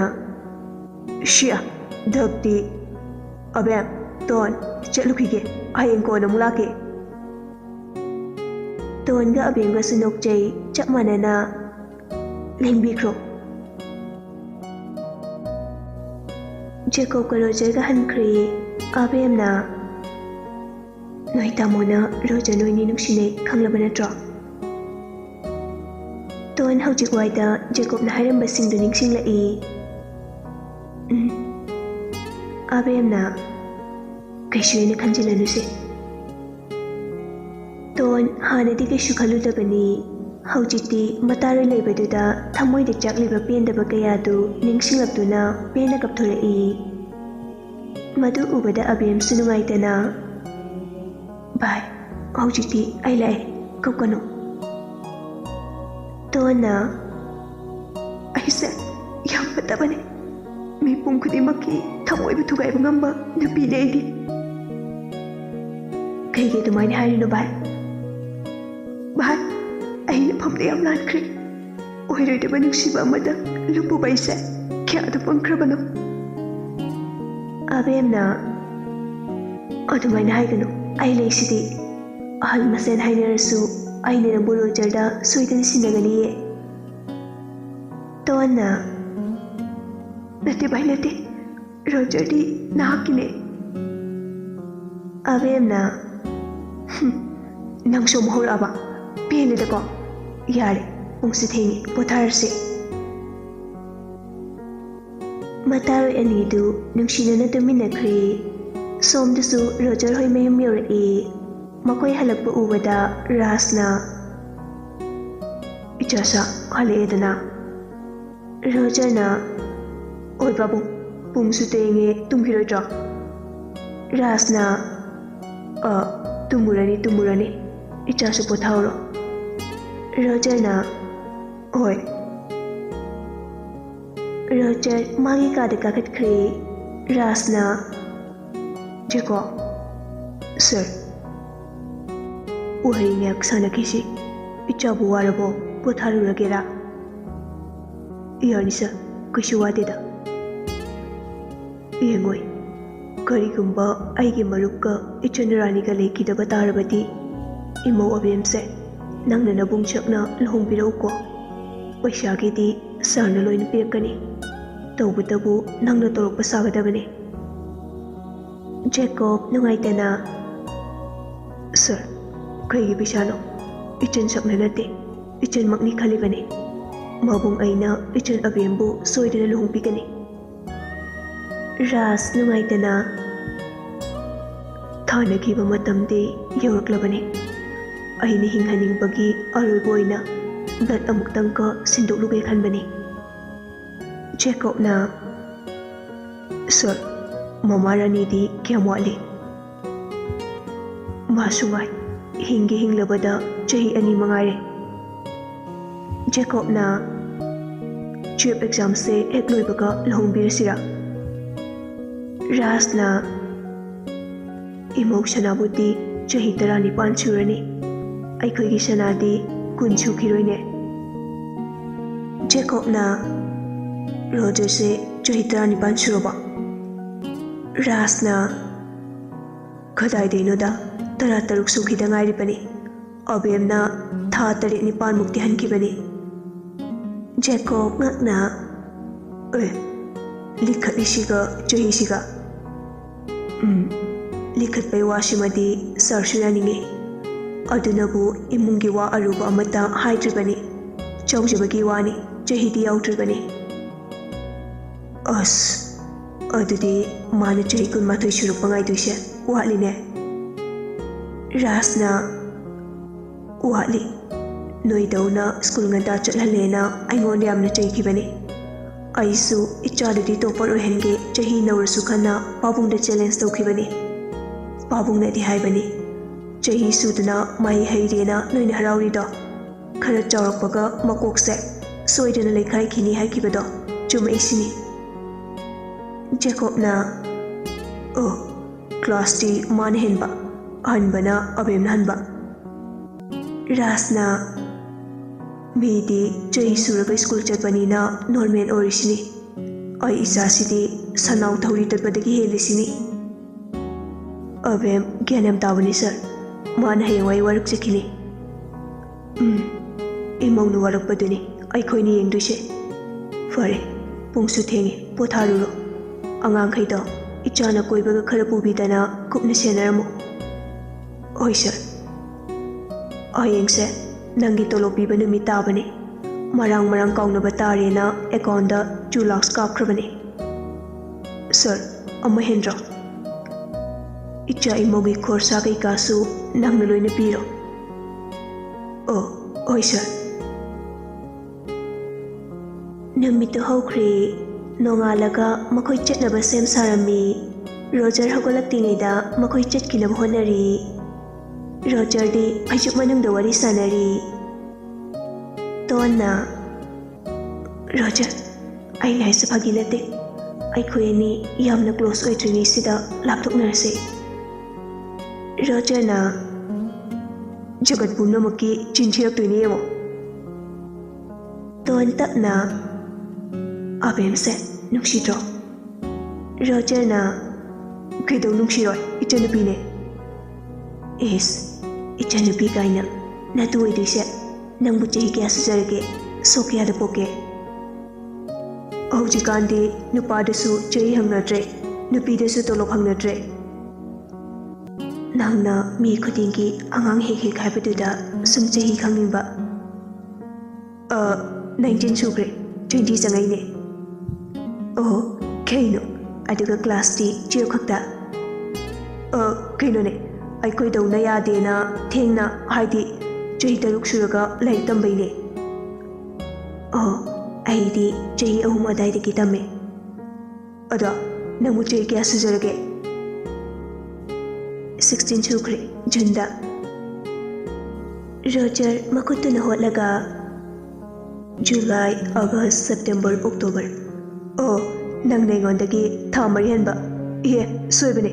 ꯁꯤꯌꯥ, ꯙꯛꯇꯤ꯫ ꯑꯕꯦꯝ, ꯇꯣꯟ, ꯆꯠꯂꯨꯈꯤꯒꯦ, ꯍꯌꯦꯡ ꯀꯣꯟꯅ ꯑꯃꯨꯛ ꯂꯥꯛꯀꯦ꯫ ꯇꯣꯟꯒ ꯑꯕꯦꯝꯒꯁꯨ ꯅꯣꯛꯆꯩ, ꯆꯞ ꯃꯥꯟꯅꯅ ꯂꯦꯡꯕꯤꯈ꯭ꯔꯣ꯫ ꯖꯦꯀꯣꯕꯀ ꯔꯣꯖꯔꯒ ꯍꯟꯈ꯭ꯔꯦ꯫ ꯑꯕꯦꯝꯅ, ꯅꯣꯏ ꯇꯥꯃꯣꯅ ꯔꯣꯖꯔ ꯅꯣꯏꯅꯤ ꯅꯨꯡꯁꯤꯅꯩ ꯈꯪꯂꯕ ꯅꯠꯇ꯭ꯔꯣ? ꯇꯣꯟ ꯍꯧꯖꯤꯛ ꯋꯥꯏꯗ ꯖꯦꯀꯣꯕꯅ ꯍꯥꯏꯔꯝꯕꯁꯤꯡꯗꯨ ꯅꯤꯡꯁꯤꯡꯂꯛꯏ꯫ ꯎꯝ꯫ ꯑꯕꯦꯝꯅ, ꯀꯩꯁꯨ ꯍꯦꯟꯅ ꯈꯟꯖꯤꯜꯂꯅꯨꯁꯦ꯫ ꯇꯣꯟ ꯍꯥꯟꯅꯗꯤ ꯀꯩꯁꯨ ꯈꯜꯂꯨꯗꯕꯅꯤ, ꯍꯧꯖꯤꯛꯇꯤ ꯃꯇꯥꯔꯣꯏ ꯂꯩꯕꯗꯨꯗ ꯊꯃꯣꯏꯗ ꯆꯥꯛꯂꯤꯕ ꯄꯦꯟꯗꯕ ꯀꯌꯥꯗꯨ ꯅꯤꯡꯁꯤꯡꯂꯛꯇꯨꯅ ꯄꯦꯟꯅ ꯀꯞꯊꯣꯔꯛꯏ꯫ ꯃꯗꯨ ꯎꯕꯗ ꯑꯕꯦꯝꯁꯨ ꯅꯨꯡꯉꯥꯏꯇꯅ, "ꯚꯥꯏ, ꯍꯧꯖꯤꯛꯇꯤ ꯑꯩ ꯂꯥꯛꯑꯦ, ꯀꯞꯀꯅꯨ꯫" ꯇꯣꯟꯅ, "ꯑꯩꯁꯦ ꯌꯥꯝ ꯐꯠꯇꯕꯅꯦ꯫ ꯃꯤꯄꯨꯝ ꯈꯨꯗꯤꯡꯃꯛꯀꯤ ꯊꯃꯣꯏꯕꯨ ꯊꯨꯒꯥꯏꯕ ꯉꯝꯕ ꯅꯨꯄꯤꯅꯦ ꯑꯩꯗꯤ꯫" "ꯀꯩꯒꯤ ꯑꯗꯨꯃꯥꯏꯅ ꯍꯥꯏꯔꯤꯅꯣ ꯚꯥꯏ?" "ꯚꯥꯏ, ꯑꯩ ꯃꯐꯝꯗ ꯌꯥꯝ ꯂꯥꯟꯈ꯭ꯔꯦ꯫ ꯑꯣꯏꯔꯣꯏꯗꯕ ꯅꯨꯡꯁꯤꯕ ꯑꯃꯗ ꯂꯨꯞꯄꯨꯕ ꯑꯩꯁꯦ ꯀꯌꯥꯗ ꯄꯪꯈ꯭ꯔꯕꯅꯣ?" ꯑꯕꯦꯝꯅ, "ꯑꯗꯨꯃꯥꯏꯅ ꯍꯥꯏꯒꯅꯨ, ꯑꯩ ꯂꯩꯁꯤꯗꯤ꯫ ꯑꯍꯜ ꯃꯁꯦꯟ ꯍꯥꯏꯅꯔꯁꯨ ꯑꯩꯅ ꯅꯪꯕꯨ ꯔꯣꯖꯔꯗ ꯁꯣꯏꯗꯅ ꯁꯤꯟꯅꯒꯅꯤꯌꯦ꯫" ꯇꯣꯟꯅ, "ꯅꯠꯇꯦ ꯚꯥꯏ, ꯅꯠꯇꯦ꯫ ꯔꯣꯖꯔꯗꯤ ꯅꯍꯥꯛꯀꯤꯅꯦ꯫" ꯑꯕꯦꯝꯅ, "ꯍꯨꯝ, ꯅꯪꯁꯨ ꯑꯃꯨꯛ ꯍꯧꯔꯛꯑꯕ? ꯄꯦꯜꯂꯦꯗꯀꯣ꯫ ꯌꯥꯔꯦ, ꯄꯨꯡꯁꯨ ꯊꯦꯡꯉꯦ, ꯄꯣꯊꯥꯔꯁꯦ꯫" ꯃꯇꯥꯔꯣꯏ ꯑꯅꯤꯗꯨ ꯅꯨꯡꯁꯤꯅꯅ ꯇꯨꯝꯃꯤꯟꯅꯈ꯭ꯔꯦ꯫ ꯁꯣꯝꯗꯁꯨ ꯔꯣꯖꯔ ꯍꯣꯏ ꯃꯌꯨꯝ ꯌꯧꯔꯛꯏ꯫ ꯃꯈꯣꯏ ꯍꯜꯂꯛꯄ ꯎꯕꯗ ꯔꯥꯖꯅ, "ꯏꯆꯥꯁꯥ ꯍꯜꯂꯛꯑꯦꯗꯅ?" ꯔꯣꯖꯔꯅ, "ꯍꯣꯏ ꯄꯥꯕꯨꯡ, ꯄꯨꯡꯁꯨ ꯊꯦꯡꯉꯦ, ꯇꯨꯝꯈꯤꯔꯣꯏꯗ꯭ꯔꯣ?" ꯔꯥꯖꯅ, "ꯑ, ꯇꯨꯝꯃꯨꯔꯅꯤ, ꯇꯨꯝꯃꯨꯔꯅꯤ꯫ ꯏꯆꯥꯁꯨ ꯄꯣꯊꯥꯍꯧꯔꯣ꯫" ꯔꯣꯖꯔꯅ, "ꯍꯣꯏ꯫" ꯔꯣꯖꯔ ꯃꯥꯒꯤ ꯀꯥꯗ ꯀꯥꯈꯠꯈ꯭ꯔꯦ꯫ ꯔꯥꯖꯅ, "ꯖꯦꯀꯣ꯫" "ꯁꯔ꯫" "ꯋꯥꯔꯤ ꯉꯥꯏꯍꯥꯛ ꯁꯥꯟꯅꯈꯤꯁꯤ꯫ ꯏꯆꯥꯕꯨ ꯋꯥꯔꯕꯣ? ꯄꯣꯊꯥꯔꯨꯔꯒꯦꯔꯥ?" "ꯌꯥꯅꯤ ꯁꯔ, ꯀꯩꯁꯨ ꯋꯥꯗꯦꯗ꯫" "ꯌꯦꯡꯉꯣꯏ, ꯀꯔꯤꯒꯨꯝꯕ ꯑꯩꯒꯤ ꯃꯔꯨꯞꯀ ꯏꯆꯟ ꯔꯥꯅꯤꯒ ꯂꯩꯈꯤꯗꯕ ꯇꯥꯔꯕꯗꯤ, ꯏꯃꯧ ꯑꯕꯦꯝꯁꯦ ꯅꯪꯅ ꯅꯕꯨꯡ ꯁꯛꯅ ꯂꯨꯍꯣꯡꯕꯤꯔꯛꯎꯀꯣ꯫ ꯄꯩꯁꯥꯒꯤꯗꯤ ꯁꯥꯔꯅ ꯂꯣꯏꯅ ꯄꯤꯔꯛꯀꯅꯤ꯫ ꯇꯧꯕꯇꯕꯨ ꯅꯪꯅ ꯇꯧꯔꯛꯄ ꯁꯥꯒꯗꯕꯅꯤ꯫" ꯖꯦꯀꯣꯕ ꯅꯨꯡꯉꯥꯏꯇꯅ, "ꯁꯔ, ꯀꯩꯒꯤ ꯄꯩꯁꯥꯅꯣ? ꯏꯆꯟ ꯁꯛꯅ ꯅꯠꯇꯦ, ꯏꯆꯟꯃꯛꯅꯤ ꯈꯜꯂꯤꯕꯅꯤ꯫ ꯃꯕꯨꯡ ꯑꯩꯅ ꯏꯆꯟ ꯑꯕꯦꯝꯕꯨ ꯁꯣꯏꯗꯅ ꯂꯨꯍꯣꯡꯕꯤꯒꯅꯤ꯫" ꯔꯥꯖ ꯅꯨꯡꯉꯥꯏꯇꯅ, "ꯊꯥꯅꯈꯤꯕ ꯃꯇꯝꯗꯤ ꯌꯧꯔꯛꯂꯕꯅꯤ꯫ ꯑꯩꯅ ꯍꯤꯡꯍꯟꯅꯤꯡꯕꯒꯤ ꯑꯔꯣꯏꯕ ꯑꯣꯏꯅ ꯕ꯭ꯂꯠ ꯑꯃꯨꯛꯇꯪꯒ ꯁꯤꯟꯗꯣꯛꯂꯨꯒꯦ ꯈꯟꯕꯅꯤ꯫ ꯖꯦꯀꯣꯕꯅ, "ꯁꯥꯔ, ꯃꯃꯥ ꯔꯥꯅꯤꯗꯤ ꯀꯌꯥꯝ ꯋꯥꯠꯂꯤ?" "ꯃꯥꯁꯨ ꯉꯥꯏ, ꯍꯤꯡꯒꯦ ꯍꯤꯡꯂꯕꯗ ꯆꯍꯤ ꯑꯅꯤ ꯃꯉꯥꯏꯔꯦ꯫" ꯖꯦꯀꯣꯕꯅ, "ꯇꯨꯌꯦꯜꯐ ꯑꯦꯛꯖꯥꯝꯁꯦ ꯍꯦꯛ ꯂꯣꯏꯕꯒ ꯂꯨꯍꯣꯡꯕꯤꯔꯁꯤꯔꯥ?" ꯔꯥꯖꯅ, "ꯏꯃꯧ ꯁꯅꯥꯕꯨꯗꯤ ꯆꯍꯤ ꯇꯔꯥꯅꯤꯄꯥꯟ ꯁꯨꯔꯅꯤ, ꯑꯩꯈꯣꯏꯒꯤ ꯁꯅꯥꯗꯤ ꯀꯨꯟ ꯁꯨꯈꯤꯔꯣꯏꯅꯦ꯫" ꯖꯦꯀꯣꯕꯅ, "ꯔꯣꯖꯔꯁꯦ ꯆꯍꯤ ꯇꯔꯥꯅꯤꯄꯥꯟ ꯁꯨꯔꯕꯣ?" ꯔꯥꯖꯅ, "ꯀꯗꯥꯏꯗꯩꯅꯣꯗ, ꯇꯔꯥꯇꯔꯨꯛ ꯁꯨꯈꯤꯗ ꯉꯥꯏꯔꯤꯕꯅꯤ꯫ ꯑꯕꯦꯝꯅ ꯊꯥ ꯇꯔꯦꯠ ꯅꯤꯄꯥꯟꯃꯨꯛꯇꯤ ꯍꯟꯈꯤꯕꯅꯤ꯫" ꯖꯦꯀꯣꯕ ꯉꯛꯅ, "ꯑꯦ, ꯂꯤꯈꯠꯂꯤꯁꯤꯒ ꯆꯍꯤꯁꯤꯒ?" "ꯎꯝ, ꯂꯤꯈꯠꯄꯩ ꯋꯥꯁꯤꯃꯗꯤ ꯁꯥꯔꯁꯨ ꯌꯥꯅꯤꯡꯉꯤ꯫ ꯑꯗꯨꯅꯕꯨ ꯏꯃꯨꯡꯒꯤ ꯋꯥ ꯑꯔꯨꯕ ꯑꯃꯠꯇ ꯍꯥꯏꯗ꯭ꯔꯤꯕꯅꯤ꯫ ꯆꯥꯎꯖꯕꯒꯤ ꯋꯥꯅꯤ, ꯆꯍꯤꯗꯤ ꯌꯥꯎꯗ꯭ꯔꯤꯕꯅꯤ꯫" "ꯑꯁ, ꯑꯗꯨꯗꯤ ꯃꯥꯅ ꯆꯍꯤ ꯀꯨꯟꯃꯥꯊꯣꯏ ꯁꯨꯔꯛꯄ ꯉꯥꯏꯗꯣꯏꯁꯦ ꯋꯥꯠꯂꯤꯅꯦ꯫" ꯔꯥꯖꯅ, "ꯋꯥꯠꯂꯤ꯫ ꯅꯣꯏꯗꯧꯅ ꯁ꯭ꯀꯨꯜ ꯉꯟꯇꯥ ꯆꯠꯍꯜꯂꯦꯅ ꯑꯩꯉꯣꯟꯗ ꯌꯥꯝꯅ ꯆꯩꯈꯤꯕꯅꯤ꯫ ꯑꯩꯁꯨ ꯏꯆꯥꯗꯨꯗꯤ ꯇꯣꯞꯄꯔ ꯑꯣꯏꯍꯟꯒꯦ ꯆꯍꯤ ꯅꯧꯔꯁꯨ ꯈꯟꯅ ꯄꯥꯕꯨꯡꯗ ꯆꯦꯂꯦꯟꯖ ꯇꯧꯈꯤꯕꯅꯤ꯫ ꯄꯥꯕꯨꯡꯅꯗꯤ ꯍꯥꯏꯕꯅꯤ, ꯆꯍꯤ ꯁꯨꯗꯅ ꯃꯍꯩ ꯍꯩꯔꯦꯅ ꯅꯣꯏꯅ ꯍꯔꯥꯎꯔꯤꯗꯣ, ꯈꯔ ꯆꯥꯎꯔꯛꯄꯒ ꯃꯀꯣꯛꯁꯦ ꯁꯣꯏꯗꯅ ꯂꯩꯈꯥꯏꯈꯤꯅꯤ ꯍꯥꯏꯈꯤꯕꯗꯣ ꯆꯨꯝꯃꯛꯏꯁꯤꯅꯤ꯫" ꯖꯦꯀꯣꯕꯅ, "ꯑꯣ, ꯀ꯭ꯂꯥꯁꯇꯤ ꯃꯥꯅ ꯍꯦꯟꯕ, ꯑꯍꯟꯕꯅ ꯑꯕꯦꯝꯅ ꯍꯟꯕ꯫" ꯔꯥꯖꯅ, "ꯃꯤꯗꯤ ꯆꯍꯤ ꯁꯨꯔꯒ ꯁ꯭ꯀꯨꯜ ꯆꯠꯄꯅꯤꯅ ꯅꯣꯔꯃꯦꯜ ꯑꯣꯏꯔꯤꯁꯤꯅꯤ꯫ ꯑꯩ ꯏꯆꯥꯁꯤꯗꯤ ꯁꯟꯅꯥꯎ ꯊꯧꯔꯤ ꯇꯠꯄꯗꯒꯤ ꯍꯦꯜꯂꯤꯁꯤꯅꯤ꯫" "ꯑꯕꯦꯝ ꯒ꯭ꯌꯥꯟ ꯌꯥꯝ ꯇꯥꯕꯅꯤ ꯁꯥꯔ, ꯃꯥꯅ ꯍꯌꯦꯡꯋꯥꯏ ꯋꯥꯔꯛꯆꯈꯤꯅꯤ꯫" "ꯎꯝ, ꯏꯃꯧꯅ ꯋꯥꯔꯛꯄꯗꯨꯅꯤ ꯑꯩꯈꯣꯏꯅ ꯌꯦꯡꯗꯣꯏꯁꯦ꯫ ꯐꯔꯦ, ꯄꯨꯡꯁꯨ ꯊꯦꯡꯉꯦ, ꯄꯣꯊꯥꯔꯨꯔꯣ꯫ ꯑꯉꯥꯡꯈꯩꯗꯣ ꯏꯆꯥꯅ ꯀꯣꯏꯕꯒ ꯈꯔ ꯄꯨꯕꯤꯗꯅ ꯀꯨꯞꯅ ꯁꯦꯟꯅꯔꯝꯃꯨ꯫" "ꯍꯣꯏ ꯁꯥꯔ꯫ ꯍꯌꯦꯡꯁꯦ ꯅꯪꯒꯤ ꯇꯣꯂꯣꯞ ꯄꯤꯕ ꯅꯨꯃꯤꯠ ꯇꯥꯕꯅꯤ꯫ ꯃꯔꯥꯡ ꯃꯔꯥꯡ ꯀꯥꯎꯅꯕ ꯇꯥꯔꯦꯅ ꯑꯦꯀꯥꯎꯟꯗ ꯇꯨ ꯂꯥꯛꯁ ꯀꯥꯞꯈ꯭ꯔꯕꯅꯤ꯫" "ꯁꯥꯔ, ꯑꯃ ꯍꯦꯟꯗ꯭ꯔꯣ?" "ꯏꯆꯥ ꯏꯃꯧꯒꯤ ꯈꯣꯔꯁꯥ ꯀꯩꯀꯥꯁꯨ ꯅꯪꯅ ꯂꯣꯏꯅ ꯄꯤꯔꯣ꯫" "ꯑꯣ, ꯍꯣꯏ ꯁꯥꯔ꯫" ꯅꯨꯃꯤꯠꯇꯨ ꯍꯧꯈ꯭ꯔꯦ꯫ ꯅꯣꯡꯉꯥꯜꯂꯒ ꯃꯈꯣꯏ ꯆꯠꯅꯕ ꯁꯦꯝ ꯁꯥꯔꯝꯃꯤ꯫ ꯔꯣꯖꯔ ꯍꯧꯒꯠꯂꯛꯇ꯭ꯔꯤꯉꯩꯗ ꯃꯈꯣꯏ ꯆꯠꯈꯤꯅꯕ ꯍꯣꯠꯅꯔꯤ꯫ ꯔꯣꯖꯔꯗꯤ ꯐꯩꯖꯨꯞ ꯃꯅꯨꯡꯗ ꯋꯥꯔꯤ ꯁꯥꯟꯅꯔꯤ꯫ ꯇꯣꯟꯅ, "ꯔꯣꯖꯔ, ꯑꯩꯅ ꯍꯥꯏꯁꯦ ꯐꯥꯒꯤ ꯅꯠꯇꯦ꯫ ꯑꯩꯈꯣꯏ ꯑꯅꯤ ꯌꯥꯝꯅ ꯀ꯭ꯂꯣꯁ ꯑꯣꯏꯗ꯭ꯔꯤꯉꯩꯁꯤꯗ ꯂꯥꯞꯊꯣꯛꯅꯔꯁꯦ꯫" ꯔꯣꯖꯔꯅ, "ꯖꯒꯠ ꯄꯨꯝꯅꯃꯛꯀꯤ ꯆꯤꯟ ꯊꯤꯔꯛꯇꯣꯏꯅꯦ ꯌꯦꯡꯉꯣ꯫" ꯇꯣꯟ ꯇꯞꯅ, "ꯑꯕꯦꯝꯁꯦ ꯅꯨꯡꯁꯤꯗ꯭ꯔꯣ?" ꯔꯣꯖꯔꯅ, "ꯀꯩꯗꯧ ꯅꯨꯡꯁꯤꯔꯣꯏ? ꯏꯆꯟꯅꯨꯄꯤꯅꯦ꯫" "ꯏꯁ, ꯏꯆꯟꯅꯨꯄꯤ ꯀꯥꯏꯅ꯫ ꯅꯇꯨ ꯑꯣꯏꯗꯣꯏꯁꯦ꯫ ꯅꯪꯕꯨ ꯆꯍꯤ ꯀꯌꯥ ꯁꯨꯖꯔꯒꯦ? ꯁꯣꯛ ꯀꯌꯥꯗ ꯄꯣꯛꯀꯦ?" "ꯍꯧꯖꯤꯛꯀꯥꯟꯗꯤ ꯅꯨꯄꯥꯗꯁꯨ ꯆꯍꯤ ꯍꯪꯅꯗ꯭ꯔꯦ, ꯅꯨꯄꯤꯗꯁꯨ ꯇꯣꯂꯣꯞ ꯍꯪꯅꯗ꯭ꯔꯦ꯫ ꯅꯪꯅ ꯃꯤ ꯈꯨꯗꯤꯡꯒꯤ ꯑꯉꯥꯡ ꯍꯦꯛ ꯍꯦꯛ ꯍꯥꯏꯕꯗꯨꯗ ꯁꯨꯝ ꯆꯍꯤ ꯈꯪꯅꯤꯡꯕ꯫" "ꯑ, nineteen ꯁꯨꯈ꯭ꯔꯦ, twenty ꯆꯪꯉꯛꯏꯅꯦ꯫" "ꯑꯣ, ꯀꯩꯅꯣ? ꯑꯗꯨꯒ class ꯇꯤ twelve ꯈꯛꯇ?" "ꯑ, ꯀꯩꯅꯣꯅꯦ, ꯑꯩꯈꯣꯏꯗꯧꯅ ꯌꯥꯗꯦꯅ ꯊꯦꯡꯅ, ꯍꯥꯏꯗꯤ ꯆꯍꯤ ꯇꯔꯨꯛ ꯁꯨꯔꯒ ꯂꯥꯏꯔꯤꯛ ꯇꯝꯕꯩꯅꯦ꯫" "ꯑꯣ, ꯑꯩꯗꯤ ꯆꯍꯤ ꯑꯍꯨꯝ ꯑꯗꯥꯏꯗꯒꯤ ꯇꯝꯃꯦ꯫" "ꯑꯗꯣ ꯅꯪꯕꯨ ꯆꯍꯤ ꯀꯌꯥ ꯁꯨꯖꯔꯒꯦ?" "Sixteen ꯁꯨꯈ꯭ꯔꯦ, June ꯗ꯫" ꯔꯣꯖꯔ ꯃꯈꯨꯠꯇꯨꯅ ꯍꯣꯠꯂꯒ, "July, August, September, October꯫ ꯑꯣ, ꯅꯪꯅ ꯑꯩꯉꯣꯟꯗꯒꯤ ꯊꯥ ꯃꯔꯤ ꯍꯟꯕ꯫ ꯏꯍꯦ, ꯁꯣꯏꯕꯅꯦ꯫